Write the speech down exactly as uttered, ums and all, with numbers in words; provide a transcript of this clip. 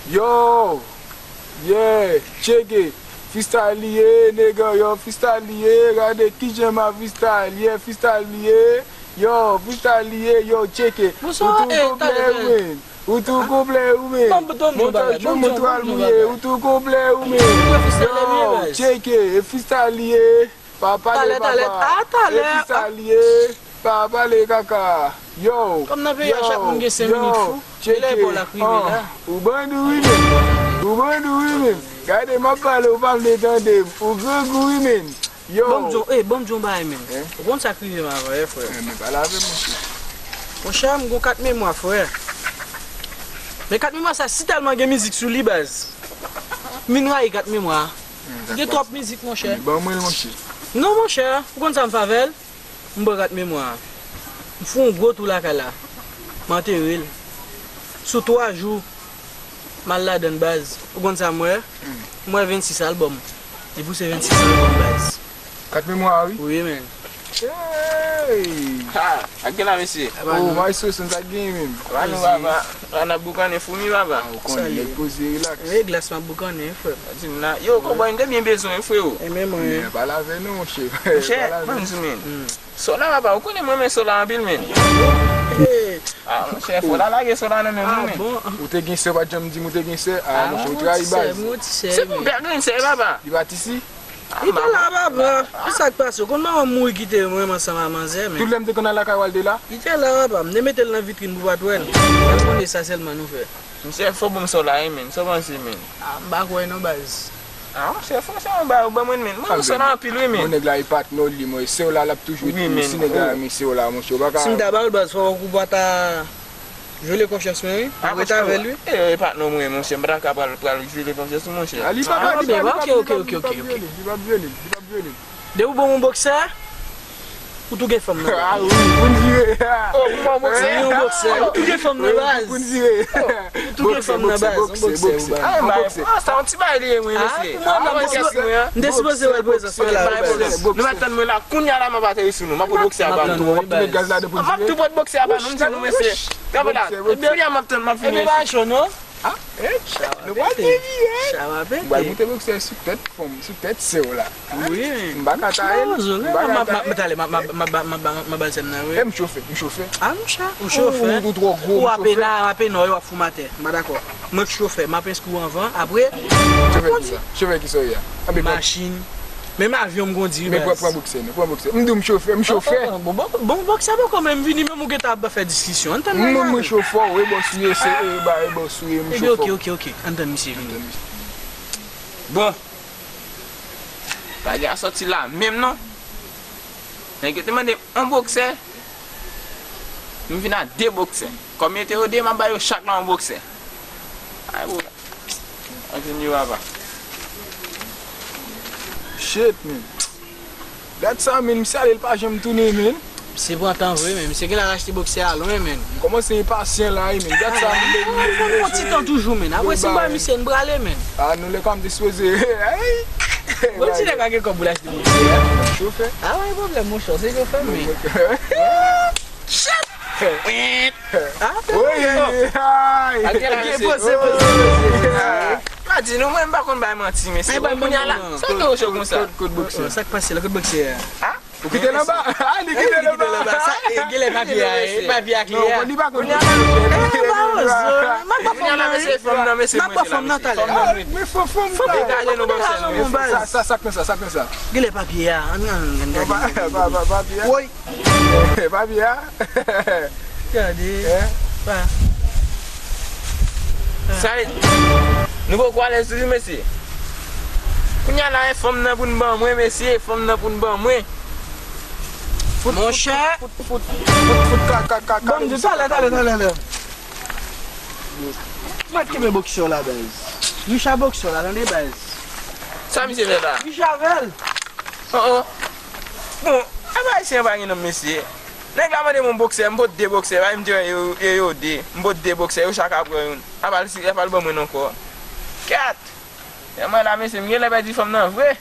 Yo! Yeah! Tcheke! Freestyle li ye, nèg, yo, freestyle li ye, gade kijan m ap freestyle, yeah, freestyle li ye, yo, freestyle li ye, yo, tcheke! Ou tou konplè ou menm, ou tou konplè ou menm, montaj ou, montaj ou, ou tou konplè ou menm, yo, tcheke, e freestyle li ye. Pa pale papa. E freestyle li ye. Pa pale kaka. Yo. Kòm nan peyi a, chak moun gen senk minit fou. Tcheke. Ou bandi wi menm. Ou bandi wi menm. Gade m ap pale, ou pa vle tande m. Ou grangou wi menm. Yo. Ban m di w, eh, ban m di w yon bagay menm. Ou konn sa k rive m avan yè, frè? Men pale avè m, monchè. Monchè, m gon kat memwa, frè. Men kat memwa sa si tèlman gen mizik sou li, baz. M vin rayi kat memwa. Gen twòp mizik, monchè. Ban mwen l, monchè. Non, monchè, ou konn sa m fè avè l? M pran kat memwa a. M fè yon gwo tou lakay la. M antere l. Sou twa jou, m al ladan l, baz. Ou konn sa m wè? M wè vennsis albòm. Li pouse vennsis albòm, baz. Kat memwa a, wi. Wi, men. Hey! Ha! Ak gen la, mesye? Oh, maestro, se sa k genyen menm. Aba nou, baba. La n ap boukannen foumi, baba. Ou konnen, nèg poze, relax. E glas m ap boukannen, wi, frè. Di m la. Yo, kòbòy, m te byen bezwen, wi, frero. E men mwen. Men pale avè nou, monchè. Monchè, ban m di w, men. Sola, baba, ou konnen mwen renmen Sola anpil, men. Ah, monchè, fò la lage Sola nan men nou, men. Ou te gen sè, ou pa t janm di m ou te gen sè. Ah, monchè, ou trayi baz. Se pou m pèdi yon sè, baba. Li pa t isi? Li te la, papa. Ki sa k pase? Ou konn manman m mouri kite mwen ansanm ak manzè, men. Tout lè m te konn al lakay w, al te la? Li te la, papa. M te mete l nan vitrin pou w pa t wè l. L konnen sa sèlman nou fè. Monchè, fò ban m Sola, wi, men. Sa w panse, men? Ah, m pa kwè non, baz. Ah, monchè, franchman, ou ba, ou ban mwen, men. Mwen renmen Sola anpil, wi, men. Bon, nèg la, e patnè w li, mwen. Sè w la, l ap toujou tou. Si nèg la renmen sè w la, monchè, ou pa ka. Si m ta ba w l, baz, fò ou pa ta Jole konfyans mwen, wi. M ap ret avè l, wi. E, e patnè mwen, monchè. M pa ta ka pral, pral jole konfyans mwen, monchè. Ah, li pa ka, li pa, li pa, li pa, li pa vyole, li pa vyole, li pa vyole. Depi w ban m yon boksè, ou tou gen fanm nan baz. Ah, wi, pou n vire. Oh, pou m yon boksè? Wi, yon boksè. Ou tou gen fanm nan baz. Pou n vire. Ou tou gen fanm nan baz. Yon boksè, wi, baz. Ah, sa yon ti bagay li ye, mwen, mesye. Ah, pou mwen, nan boksè, m te sipoze wè l prezans mwen la, wi, baz. Nou pa tann mwen la. Kounye a la, m ap ateri sou nou. M ap pot boksè a ba nou. M ap tou pot boksè a ba nou, m di nou, mesye. Kanpe la. Kounye a m ap tann, m ap fini. Ebyen, pa cho, non? Ah, nou pral devye. Ou pral monte boksè sou tèt fanm, sou tèt sè w la. Wi. M pa ka taye l. M pa ka taye l. Talè, m ap ba l sè m nan, wi. E m chofe, m chofe. Ah, monchè, ou chofe. Ou twò gwo, m chofe. Ou apena, apena, w ap fou m atè. M pa dakò. Mwen k chofe, m ap enskri w anvan, apre. Chofe kisa? Chofe kisa w ye a? Machin. Menm avyon m kondi, wi, baz. Men pran, pran boksè, non, pran boksè. M di w m chofe, m chofe. Bon, bon, bon, boksè poko menm vini, menm ou gentan ap fè diskisyon. Ann tann bagay la. Mwen, mwen chofe w, e bòs ou ye, se, e, ba, e bòs ou ye, m chofe w. Ebyen, oke, oke, oke. Ann tann misye vini. Bon. Bagay a sòti la menm, non. Nèg yo te mande m yon boksè. M vin a de boksè. Kòm yo te yo de, m ap ba yo chak la yon boksè. Ay, bro. Ann vin yo, papa. Shit, man. Gad sa, man. Misye ale, li pa janm tounen, man. Misye pran tan vre, man. Misye genlè al achte boksè a lwen, man. M kòmanse enpasyan la, wi, man. Gad sa, man. Fò m pran ti tan toujou, man. Apre, si m ba misye, m prale, man. Ah, nou lè kòm te sipoze. Bon, ti nèg pa gen kòb pou l achte boksè a. Chofe. Ah, pa gen pwoblèm, monchè. Se chofe, man. Shit! Ah, wi, ay. Poze, poze, poze. Pa di nou, mwen m pa konn bay manti, mesye. Kounye a la, sa ke w cho konsa? Kot, kot boksè? Sa k pase la, kot boksè a? Ah? Ou kite l anba? Ah, li kite l anba. Sa, e, genlè papye a, e, papye a klè a. Non, li pa konn. Kounye a la, mesye, fanm nan, mesye, mwen te la, mesye. Fanm nan, men fanm, fanm, fanm. Degaje nou, bòs, sa, sa k nan sa, sa k nan sa. Genlè papye a, ann, ann, ann gade. Papye a? Woy. Papye a? Gade. Pa. Sa e, nou poko alèz toujou, mesye. Kounye a la, e fanm nan pou n ban mwen, mesye, e fanm nan pou n ban mwen. Monchè. Fout, fout, fout, fout, ka, ka, ka, ka. Bon, talè, talè, talè, talè. Mwen kenbe boksè la, baz. Richard boksè la, tande, baz. Sa misye fè la? Richard avè l. Oh, oh. Bon, apa ayisyen pa gen nonm, mesye? Nèg la mande m yon boksè, m pot de boksè, bay m di yo, yo, yo de. M pot de boksè, yo chak ap pran youn. Apa l si, apa l ban mwen ankò. Kèt! Lè mwen la, mesye, m genlè pèdi fanm nan vre.